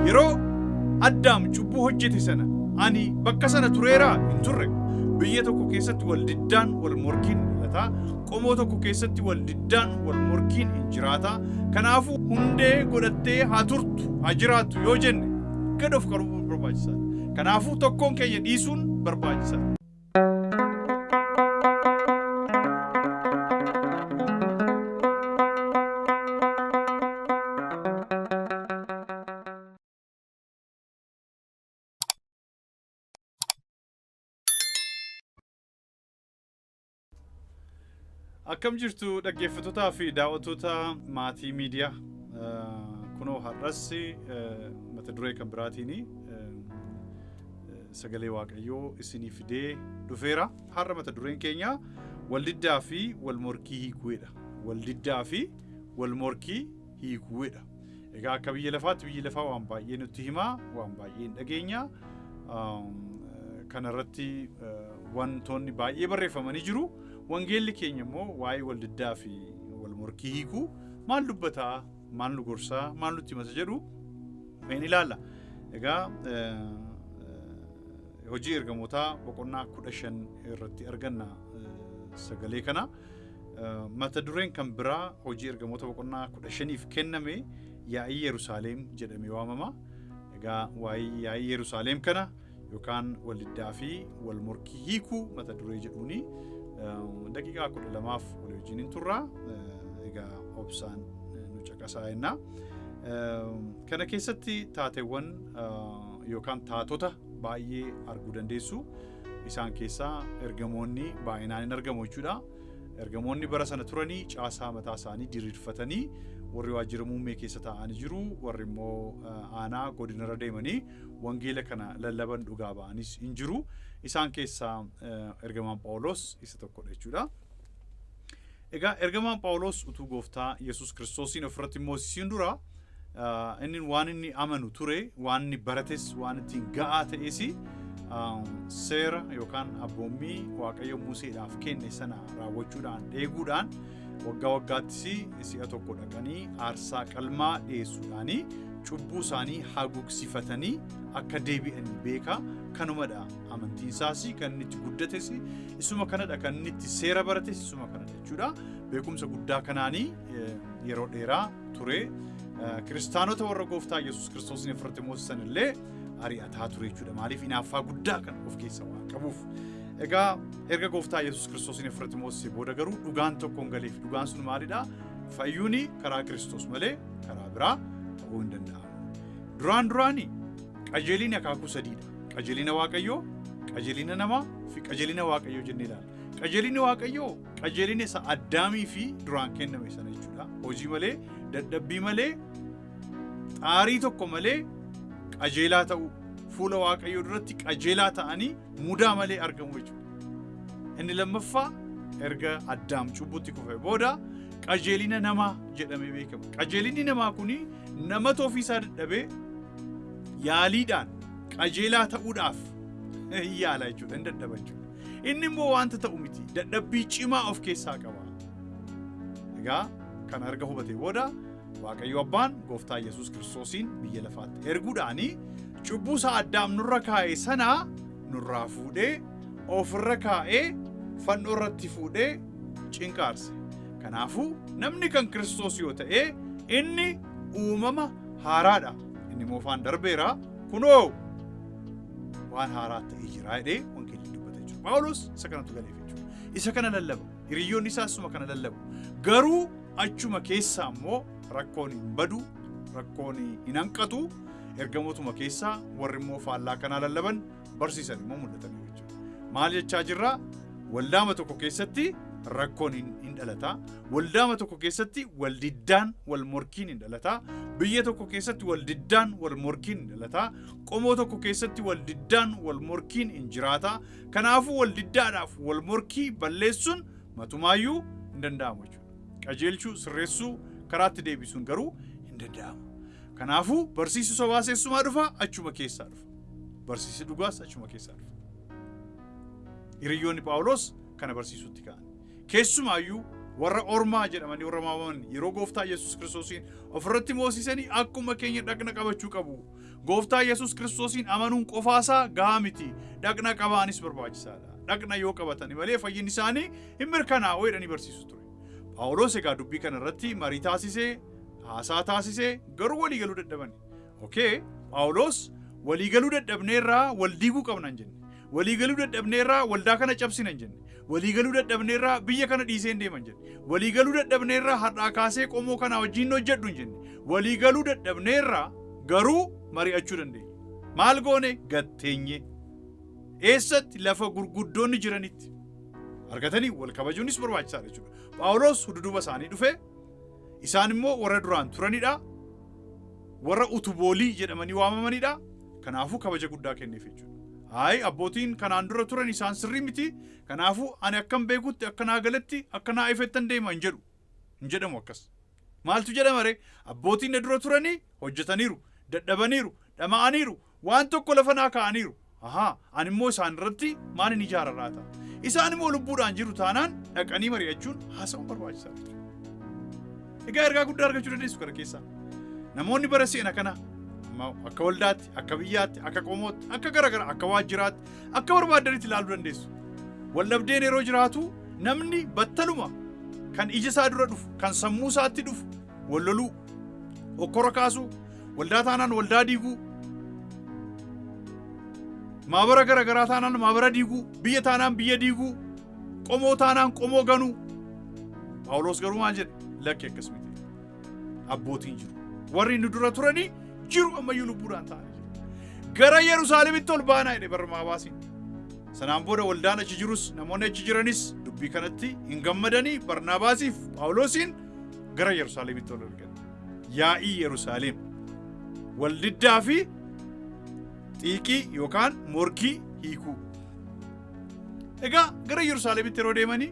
Yeroo Addaam cubbuu hojjete sana ani bakka sana tureeraa? Hin turre. Biyya tokko keessatti wal diddaan wal morkiin dhalata. Qomoo tokko keessatti wal diddaan wal morkiin hin jiraata. Kanaafuu hundee godhattee haa turtu, haa jiraattu yoo jenne gad of qabuun barbaachisaadha. Kanaafuu tokkoon keenya dhiisuun barbaachisaadha. Akkam jirtu dhaggeeffattootaa fi daawwattoota maatii miidiyaa. Kunoo har'as mata duree kan biraatiin sagalee Waaqayyoo isinii fidee dhufeera. Har'a mata dureen keenya waldiddaa fi wal morkii hiikuudha. Waldiddaa fi wal morkii hiikuudha. Egaa akka biyya lafaatti biyyi lafaa waan baay'ee nutti hima, waan baay'ee hin dhageenya. Kana irratti wantoonni baay'ee barreeffamanii jiru. Wangeelli keenya immoo waa'ee waldiddaa fi wal morkii hiikuu maal dubbataa, maal nu gorsaa, maal nutti himata jedhu mee ni ilaalla. Egaa hojii ergamootaa boqonnaa 15 irratti arganna sagalee kana. Mata dureen kan biraa hojii ergamoota boqonnaa 15f kenname yaa'ii Yerusaalem jedhamee waamama. Egaa waa'ee yaa'ii Yerusaalem kana yookaan waldiddaa fi wal morkii hiikuu mata duree jedhuuni daqiiqaa 12f walii wajjin hin turra. Egaa obsaan nu caqasaa jenna. Kana keessatti taateewwan yookaan taatota baay'ee arguu dandeessu. Isaan keessaa ergamoonni baay'inaan hin argamu jechuudha. Ergamoonni bara sana turanii caasaa mataa isaanii diriirfatanii warri waajjira muummee keessa taa'anii jiru, warri immoo aanaa godinarra deemanii wangeela kana lallaban dhugaa ba'anis hin jiru. Isaan keessaa ergamaan Phaawulos isa tokkodha jechuudha. Egaa ergamaan Phaawulos utuu gooftaa Yesuus Kiristoosiin ofirratti moosisiin dura inni waan inni amanu ture, waan inni barates, waan ittiin ga'aa ta'es seera yookaan abboommii Waaqayyo Museedhaaf kenne sana raawwachuudhaan eeguudhaan waggaa waggaattis si'a tokko dhaqanii aarsaa qalmaa dhiyeessuudhaanii cubbuu isaanii haguugsifatanii akka deebi'an beeka. Kanumadha amantiin isaas kan inni itti guddates isuma kanadha, kan inni itti seera barates isuma kanadha jechuudha. Beekumsa guddaa kanaanii yeroo dheeraa ture. Kiristaanota warra gooftaa Yesuus Kiristoosiin ofirratti moosisan illee ari'ataa ture jechuudha. Maaliif? Hinaaffaa guddaa kan of keessa waan qabuuf. Egaa erga gooftaa Yesuus Kiristoosiin ofirratti moosisee booda garuu dhugaan tokko hin galeef. Dhugaan sun maalidha? Fayyuuni karaa Kiristoos malee karaa biraa ta'uu hin danda'amu. Duraan duraani qajeelini akaakuu sadiidha. Qajeelina Waaqayyoo, qajeelina namaa fi qajeelina Waaqayyoo jennee ilaalla. Qajeelinni Waaqayyoo qajeelina isa Addaamii fi duraan kenname sana jechuudha. Hojii malee, dadhabbii malee, xaarii tokko malee qajeelaa ta'uu, fuula Waaqayyoo duratti qajeelaa ta'anii mudaa malee argamu jechuudha. Inni lammaffaa erga Addaam cubbutti kufe booda qajeelina namaa jedhamee beekama. Qajeelinni namaa kuni namatu ofiisaa dadhabee yaaliidhaan qajeelaa ta'uudhaaf hin yaala jechuudha, hin dadhaba jechuudha. Inni immoo wanta ta'u miti, dadhabbii cimaa of keessaa qaba. Egaa kana erga hubatee booda Waaqayyo Abbaan Gooftaa Yesuus Kiristoosiin biyya lafaatti erguudhaani cubbuu isaa Addaam nurra kaa'e sana nurraa fuudhee ofirra kaa'ee fannoo irratti fuudhee cinqaarse. Kanaafuu namni kan Kiristoos yoo ta'e inni uumama haaraadha. Inni moofaan darbeera, kunoo waan haaraa ta'ee jira jedhee wangeelli dubbata jechuudha. Phaawulos isa kanatu galeef jechuudha. Isa kana lallaba. Hiriyoonni isaas isuma kana lallabu. Garuu achuma keessaa immoo rakkoon hin badu, rakkoon hin hanqatu. Ergamootuma keessaa warri immoo faallaa kanaa lallaban barsiisan immoo mul'atanii jechuudha. Maal jechaa jirraa? Waldaama tokko keessatti rakkoon hin dhalata. Waldaama tokko keessatti wal diddaan wal morkiin hin dhalata. Biyya tokko keessatti wal diddaan wal morkiin hin dhalata. Qomoo tokko keessatti wal diddaan wal morkiin hin jiraata. Kanaafuu wal diddaadhaaf wal morkii balleessuun matumaayyuu hin danda'amu jechuudha. Qajeelchuu, sirreessuu, karaatti deebisuun garuu hin danda'amu. Kanaafuu barsiisni sobaas eessumaa dhufa? Achuma keessaa dhufa. Barsiisni dhugaas achuma keessaa dhufa. Hiriyoonni Phaawulos kana barsiisuutti ka'an. Keessumaayyuu warra ormaa jedhamanii warra waamaman yeroo gooftaa Yesuus Kiristoosiin ofirratti moosisanii akkuma keenya dhaqna qabachuu qabu. Gooftaa Yesuus Kiristoosiin amanuun qofaasaa gahaa miti. Dhaqna qabaanis barbaachisaadha. Dhaqna yoo qabatani malee fayyinni isaanii hin mirkanaa'u jedhanii barsiisu ture. Phaawulos egaa dubbii kana irratti marii taasisee, haasaa taasisee garuu walii galuu dadhabani. Okay, Phaawulos walii galuu dadhabneerraa wal diiguu qabna hin jenne. Walii galuu dadhabneerraa waldaa kana cabsina hin jenne. Walii galuu dadhabneerraa biyya kana dhiisee hin deema hin jenne. Walii galuu dadhabneerraa har'aa kaasee qomoo kanaa wajjin hojjedhu hin jenne. Walii galuu dadhabneerraa garuu mari'achuu dandeenya. Maal goone gatteenye. Eessatti lafa gurguddoonni jiranitti. Argatanii wal kabajuunis barbaachisaadha jechuudha. Phaawulos duduba isaanii dhufe isaan immoo warra duraan turanidha. Warra utuboolii jedhamanii waamamanidha. Kanaafuu kabaja guddaa kenneef jechuudha. Hayi abbootiin kanaan dura turan isaan sirrii miti. Kanaafuu ani akkan beekutti akka naa galetti akka naa ifettan deema hin jedhu. Hin jedhamu akkas. Maaltu jedhama ree? Abbootiin na dura turanii hojjetaniiru, dadhabaniiru, dhama'aniiru, waan tokko lafa naa kaa'aniiru. Ahaa, ani immoo isaan irratti maalin ijaara laata? Isaan immoo lubbuudhaan jiru taanaan dhaqanii mari'achuun haasa'uun barbaachisaadha jechuudha. Egaa ergaa guddaa argachuu dandeessu kana keessaa. Namoonni bara seena kana akka waldaatti, akka biyyaatti, akka qomootti, akka garaagaraa, akka waajjiraatti, akka barbaadanitti ilaaluu dandeessu. Waldhabdeen yeroo jiraatu namni battaluma kan ija isaa dura dhufu, kan sammuu isaatti dhufu wal loluu, hokkora kaasuu, waldaa taanaan waldaa diiguu, maabara garaagaraa taanaan maabara diiguu, biyya taanaan biyya diiguu, qomoo taanaan qomoo ganuu. Phaawulos garuu maal jedhe? Lakki akkas miti. Abbootiin jiru. Warri nu dura turanii jiru ammayyuu lubbuudhaan ta'anii jiru. Gara Yerusaalemitti ol baanaa jedhe Barnaabaasiin. Sanaan booda waldaan achi jirus namoonni achi jiranis dubbii kanatti hin gammadanii Barnaabaasiif Phaawulosiin gara Yerusaalemitti ol ergan. Yaa'ii Yerusaalem waldiddaa fi xiiqii yookaan morkii hiikuu. Egaa gara Yerusaalemitti yeroo deemanii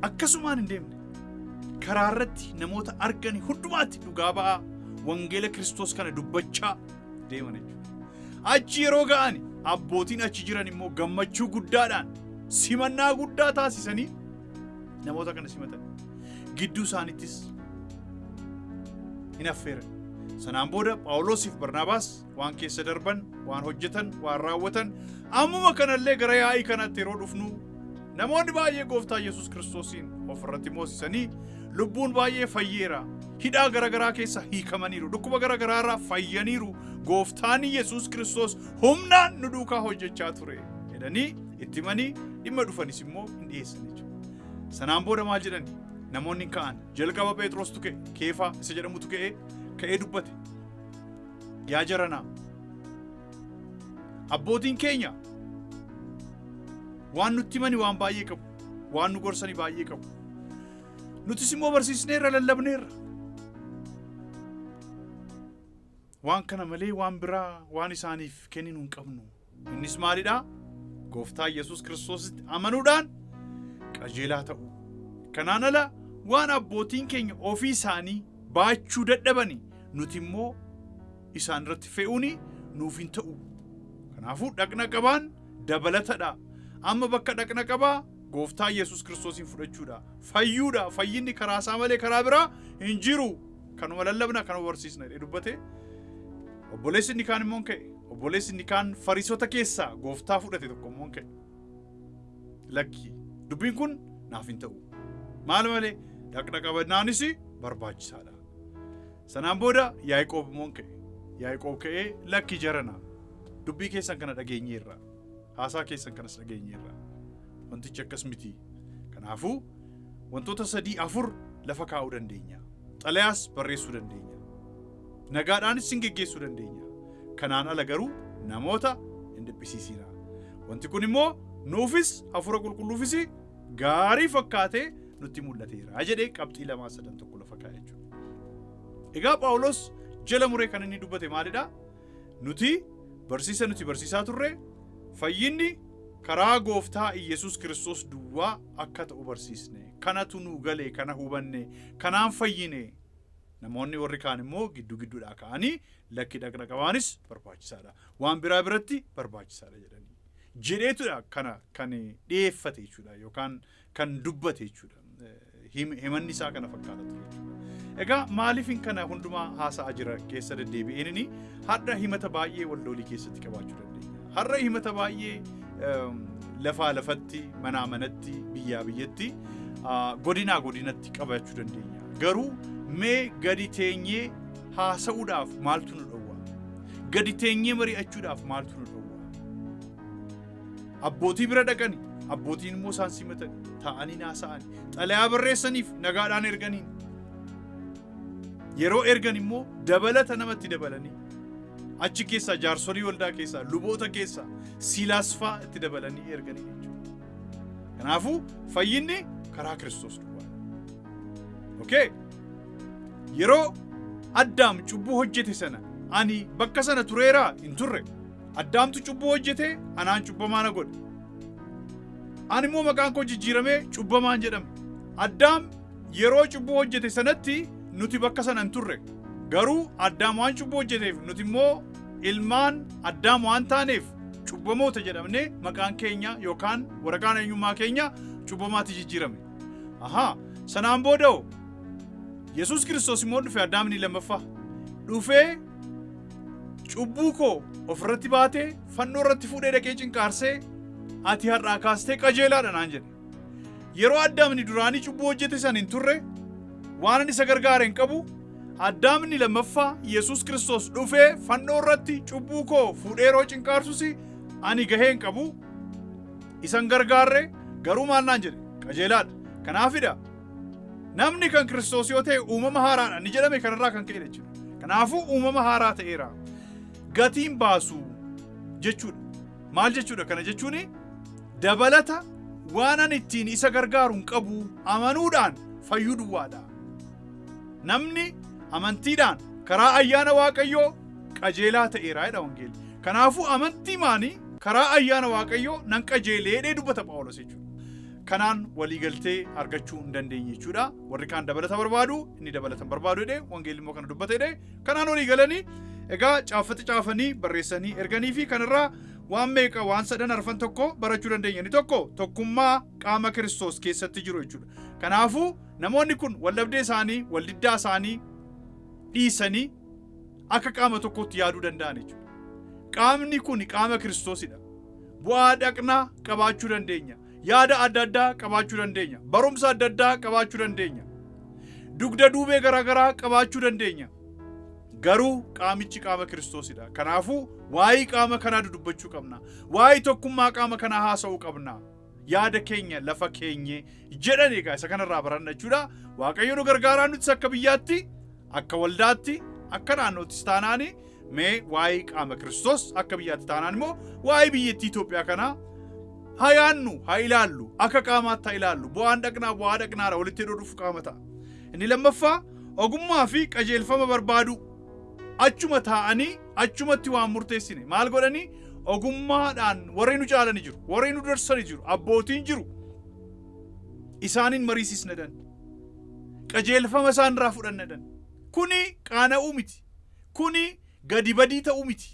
akkasumaan hin deemne. Karaa irratti namoota argani hundumaatti dhugaa ba'aa wangeela Kiristoos kana dubbachaa deeman jechuudha. Achi yeroo ga'ani abbootiin achi jiran immoo gammachuu guddaadhaan simannaa guddaa taasisanii namoota kana simatan. Gidduu isaaniittis hin affeeran. Sanaan booda Phaawulosiif Barnaabaas waan keessa darban, waan hojjetan, waan raawwatan ammuma kanallee gara yaa'ii kanatti yeroo dhufnu namoonni baay'ee gooftaa Yesuus Kiristoosiin ofirratti moosisanii lubbuun baay'ee fayyeera. Hidhaa garaagaraa keessa hiikamaniiru. Dhukkuba garaagaraa irraa fayyaniiru. Gooftaan Yesuus Kiristoos humnaan nu duukaa hojjechaa ture jedhanii itti himanii dhimma dhufanis immoo hin dhiyeessan jechuudha. Sanaan booda maal jedhani? Namoonni ka'an jalqaba Phexrostu ka'e, Keefaa isa jedhamutu ka'e, ka'ee dubbate. Yaa jaranaa, abbootiin keenya waan nutti himani waan baay'ee qabu, waan nu gorsani baay'ee qabu. Nutis immoo barsiisneerra, lallabneerra. Waan kana malee waan biraa waan isaaniif kenninu hin qabnu. Innis maalidhaa? Gooftaa Yesuus Kiristoositti amanuudhaan qajeelaa ta'uu. Kanaan ala waan abbootiin keenya ofii isaanii baachuu dadhabani nuti immoo isaan irratti fe'uuni nuuf hin ta'u. Kanaafuu dhaqna qabaan dabalatadha. Amma bakka dhaqna qabaa gooftaa Yesuus Kiristoosiin fudhachuudha. Fayyuudha. Fayyinni karaa isaa malee karaa biraa hin jiru. Kanuma lallabna kanuma barsiisna jedhee dubbate. Obboleessi inni kaan immoo ka'e. Obboleessi inni kaan Fariisota keessaa gooftaa fudhate tokko immoo ka'e. Lakki dubbiin kun naaf hin ta'u. Maal malee dhaqna qabannaanis barbaachisaadha. Sanaan booda Yaaqoob immoo ka'e. Yaaqoob ka'ee lakki jarana dubbii keessan kana dhageenyeerra. Haasaa keessan kanas dhageenyeerra. Wantichi akkas miti. Kanaafuu wantoota 3-4 lafa kaa'uu dandeenya. Xalayaas barreessuu dandeenya. Nagaadhaanis sin geggeessuu dandeenya. Kanaan ala garuu namoota hin dhiphisiisina. Wanti kun immoo nuufis hafuura qulqulluufis gaarii fakkaatee nutti mul'ateera jedhee qabxii 2 3 1 lafa kaa'e jechuudha. Egaa Phaawulos jala muree kan inni dubbate maalidhaa? Nuti barsiisa nuti barsiisaa turre fayyinni karaa gooftaa Iyyasuus Kiristoos duwwaa akka ta'u barsiisne. Kanatu nu gale, kana hubanne, kanaan fayyine. Namoonni warri kaan immoo gidduu gidduudhaa ka'anii lakki dhaqna qabaanis barbaachisaadha. Waan biraa biratti barbaachisaadha jedhanii. Jedheetudha kana kan dhiyeeffate jechuudha yookaan kan dubbate jechuudha. Himanni isaa kana fakkaata ture jechuudha. Egaa maaliifin kana hundumaa haasa'aa jira keessa deddeebi'een har'a himata baay'ee waldoolii keessatti qabaachuu dandeenya. Har'a himata baay'ee lafaa lafatti, manaa manatti, biyyaa biyyatti, godinaa godinatti qabaachuu dandeenya. Garuu mee gadi teenyee haasa'uudhaaf maaltu nu dhowwa? Gadi teenyee mari'achuudhaaf maaltu nu dhowwa? Abbootii bira dhaqani, abbootiin immoo isaan simatani, taa'anii haasa'ani, xalayaa barreessaniif nagaadhaan erganiin. Yeroo ergan immoo dabalata namatti dabalanii achi keessaa jaarsolii waldaa keessaa luboota keessaa Siilaas fa'aa itti dabalanii erganii jechuudha. Kanaafuu fayyinni karaa Kiristoos duwwaadha. Okay. Yeroo Addaam cubbuu hojjete sana ani bakka sana tureeraa hin turre. Addaamtu cubbuu hojjete anaan cubbamaa na godhe. Ani immoo maqaan koo jijjiiramee cubbamaan jedhame. Addaam yeroo cubbuu hojjete sanatti nuti bakka sana hin turre. Garuu Addaam waan cubbuu hojjeteef nuti immoo ilmaan Addaam waan taaneef cubbamoota jedhamnee maqaan keenya yookaan waraqaan eenyummaa keenya cubbamaatti jijjiirame. Ahaa, sanaan booda hoo Yesuus Kiristoos immoo dhufe. Addaam inni lammaffaa dhufee cubbuu koo ofirratti baatee fannoo irratti fuudhee dhaqee cinqaarsee ati har'aa kaastee qajeelaadha naan jedhe. Yeroo Addaamni duraanii cubbuu hojjete san hin turre, waan ani isa gargaare hin qabu. Addaamni lammaffaa Yesuus Kiristoos dhufee fannoo irratti cubbuu koo fuudhee yeroo cinqaarsus ani gahee hin qabu. Isan gargaarre garuu maal naan jedhe? Qajeelaadha. Kanaafidha namni kan Kiristoos yoo ta'e uumama haaraadha ni jedhame kanarraa kan ka'e jechuudha. Kanaafuu uumama haaraa ta'eera. Gatiin baasu jechuudha. Maal jechuudha kana jechuun? Dabalata waan ani ittiin isa gargaaru hin qabu, amanuudhaan fayyuu duwwaadha. Namni amantiidhaan karaa ayyaana Waaqayyoo qajeelaa ta'eera jedha wangeelli. Kanaafuu amantii maanii karaa ayyaana Waaqayyoo nan qajeelee jedhee dubbata Phaawulos jechuudha. Kanaan waliigaltee argachuu hin dandeenye jechuudha. Warri kaan dabalata barbaadu, inni dabalata hin barbaadu jedhee, wangeelli immoo kana dubbate jedhee kanaan walii galanii egaa caaffata caafanii barreessanii erganii fi kanarraa waan meeqa, waan sadan arfan tokko barachuu dandeenya. Inni tokko tokkummaa qaama Kiristoos keessatti jiru jechuudha. Kanaafuu namoonni kun waldhabdee isaanii, waldiddaa isaanii dhiisanii akka qaama tokkootti yaaduu danda'an jechuudha. Qaamni kun qaama Kiristoosidha. Bu'aa dhaqnaa qabaachuu dandeenya. Yaada adda addaa qabaachuu dandeenya. Barumsa adda addaa qabaachuu dandeenya. Dugda duubee garaagaraa qabaachuu dandeenya. Garuu qaamichi qaama Kiristoosidha. Kanaafuu waa'ee qaama kanaa dudubbachuu qabna. Waa'ee tokkummaa qaama kanaa haasa'uu qabna. Yaada keenya lafa keenye jedhan egaa isa kanarraa baranna jechuudha. Waaqayyo nu gargaaraa. Nutis akka biyyaatti, akka waldaatti, akka naannoottis taanaani mee waa'ee qaama Kiristoos, akka biyyaatti taanaan immoo waa'ee biyyattii Itoophiyaa kanaa haa yaannu, haa ilaallu, akka qaamaatti haa ilaallu. Bu'aan dhaqnaa bu'aa dhaqnaadha, walitti hidhuu dhufu qaama ta'a. Inni lammaffaa ogummaa fi qajeelfama barbaadu. Achuma taa'anii achumatti waan murteessine maal godhanii? Ogummaadhaan warri nu caalani jiru, warri nu dursani jiru, abbootiin jiru, isaaniin mariisisna dan, qajeelfama isaan irraa fudhanna dan. Kuni qaana'uu miti, kuni gadi badii ta'uu miti.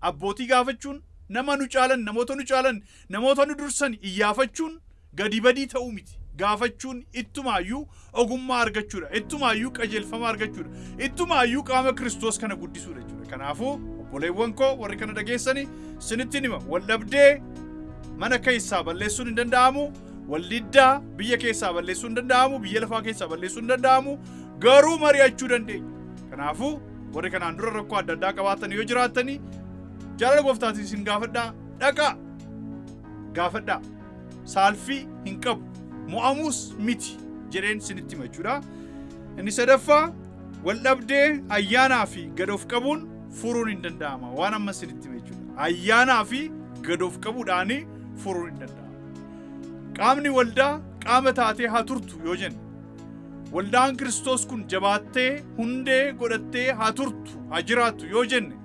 Abbootii gaafachuun, nama nu caalan, namoota nu caalan, namoota nu dursan iyyaafachuun gadi badii ta'uu miti. Gaafachuun ittumaayyuu ogummaa argachuudha, ittumaayyuu qajeelfama argachuudha, ittumaayyuu qaama Kiristoos kana guddisuudha jechuudha. Kanaafuu obboleewwan koo warri kana dhageessani, sinittiin hima, waldhabdee mana keessaa balleessuun hin danda'amu, waldiddaa biyya keessaa balleessuun hin danda'amu, biyya lafaa keessaa balleessuun hin danda'amu, garuu mari'achuu dandeenya. Kanaafuu warri kanaan dura rakkoo adda addaa qabaatan yoo jiraattanii, jaalala gooftaatiin isin gaafadhaa, dhaqaa gaafadhaa. Saalfii hin qabu, mo'amuus miti jedheen isinitti hima jechuudha. Inni sadaffaa waldhabdee ayyaanaa fi gad of qabuun furuun hin danda'ama. Waan amma isinitti hima jechuudha. Ayyaanaa fi gad of qabuudhaan furuun hin danda'ama. Qaamni waldaa qaama taatee haa turtu yoo jenne, waldaan Kiristoos kun jabaattee hundee godhattee haa turtu, haa jiraattu yoo jenne,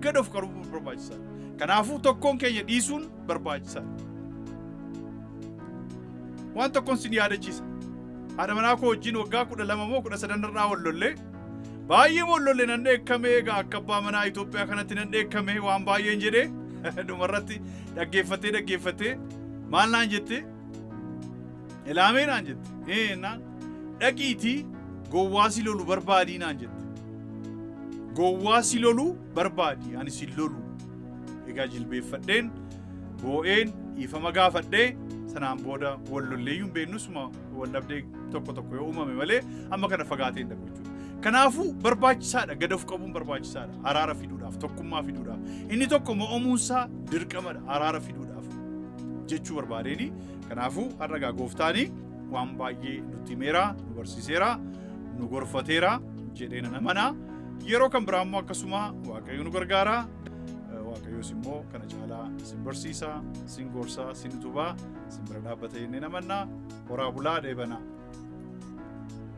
gad of qabuun barbaachisaadha. Kanaafuu tokkoon keenya dhiisuun barbaachisaadha. Waan tokkoon sin yaadachiisa. Haadha manaa koo wajjin waggaa 12 moo 13 irraa wal lollee, baay'ee wal lolle. Nan dheekkamee egaa akka abbaa manaa Itoophiyaa kanatti nan dheekkamee waan baay'een jedhee, dhumarratti dhaggeeffatee dhaggeeffatee maal naan jette? Ilaamee naan jette. Ee naan, dhaqiitii Gowwaa si lolu barbaadii naan jette. Gowwaa si lolu barbaadi, ani si lolu. Egaa jilbeeffadheen boo'een dhiifama gaafadhee, sanaan booda wal lolleeyyuu hin beeknusuma, wal dhabdee tokko tokko yoo uumame malee amma kana fagaatee hin dhaqu jechuudha. Kanaafuu barbaachisaadha, gad of qabuun barbaachisaadha, araara fiduudhaaf, tokkummaa fiduudhaaf. Inni tokko mo'amuunsaa dirqamadha araara fiduudhaaf jechuu barbaadeeni. Kanaafuu har'a gaa gooftaanii waan baay'ee nutti himeera, nu barsiiseera, nu gorfateera jedhee nan amana. Yeroo kan biraa immoo akkasuma Waaqayyo nu gargaara. Waaqayyos immoo kana caalaa sin barsiisa, sin gorsa, sin utubaa, sin bira dhaabbata jennee amanna. Horaa bulaa, deebanaa.